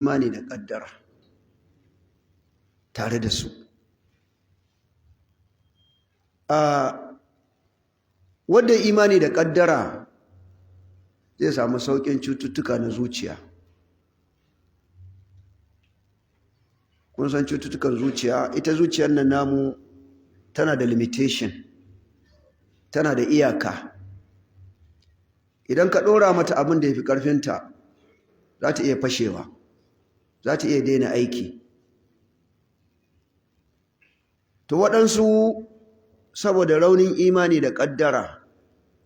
Imani da ƙaddara tare da su. A wanda imani da ƙaddara zai samu sauƙin cututtuka na zuciya. Kun san cututtukan zuciya, ita zuciyar nan namu tana da limitation, tana da iyaka. Idan ka ɗora mata abin da ya fi ƙarfinta, za ta iya fashewa, za ta iya daina aiki. To waɗansu saboda raunin imani da ƙaddara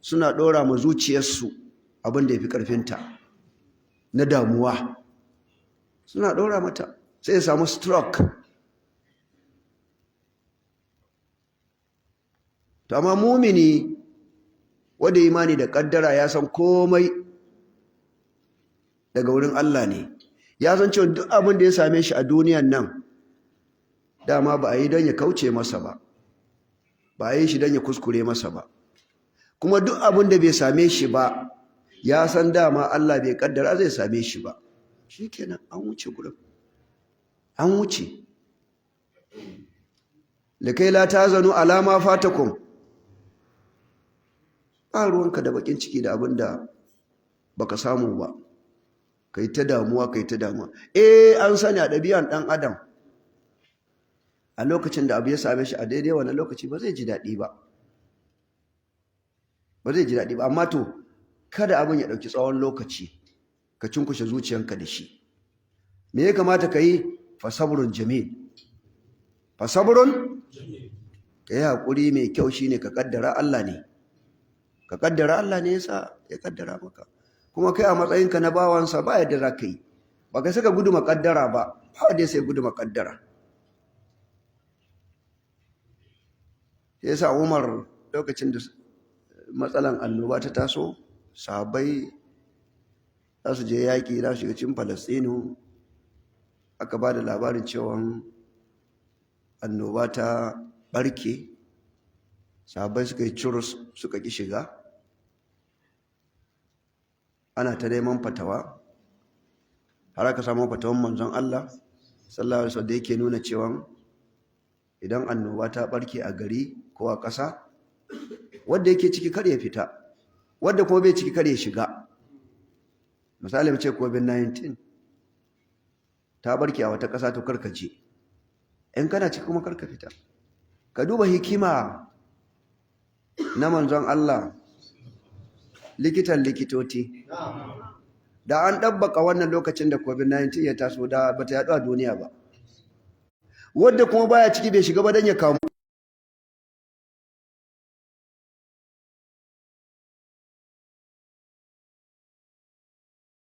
suna ɗora ma zuciyarsu abin da ya fi ƙarfinta na damuwa, suna ɗora mata sai ya samu stroke. To amma mumini wanda imani da ƙaddara ya san komai daga wurin Allah ne, ya san cewa duk abin da ya same shi a duniyan nan dama ba a yi don ya kauce masa ba, ba a yi shi don ya kuskure masa ba. Kuma duk abin da bai same shi ba, ya san dama Allah bai kaddara zai same shi ba. Shikenan, an wuce gurin, an wuce. Likai la tazanu alama fatakum. Ba ruwanka da bakin ciki da abin da baka samu ba, kai ta damuwa, kai ta damuwa. Eh, an sani a ɗabi'an ɗan adam, a lokacin da abu ya same shi a daidai wannan lokaci ba zai ji daɗi ba, ba zai ji daɗi ba. Amma to kada abin ya ɗauki tsawon lokaci ka cunkushe zuciyanka da shi. Me ya kamata ka yi? Fasabrun jamil, fasabrun, ka yi haƙuri mai kyau. Shine ka kaddara Allah ne, ka kaddara Allah ne yasa ya kaddara maka. Kuma kai a matsayinka na bawansa ba yadda za ka yi, ba ka saka gudu makaddara ba, ba wanda ya sai gudu makaddara. Yasa Umar lokacin da matsalan annoba ta taso, sahabbai za su je yaƙi, za su shiga cikin Falastinu, aka ba da labarin cewa annoba ta ɓarke. Sahabbai suka yi curus, suka ƙi shiga. Ana ta neman fatawa har aka samu fatawan manzon Allah sallallahu alaihi wasallam da yake nuna cewa idan annoba ta ɓarke a gari ko a ƙasa, wanda yake ciki kar ya fita, wanda kuma bai ciki kar ya shiga. Misali, mu ce COVID-19 ta barke a wata ƙasa, to kar ka je. In kana ciki kuma kar ka fita. Ka duba hikima na manzon Allah, likitan likitoci. Da an ɗabbaka wannan lokacin da COVID-19 ya taso, da bata yaɗu a duniya ba. Wanda kuma baya ciki bai shiga ba don ya kamu.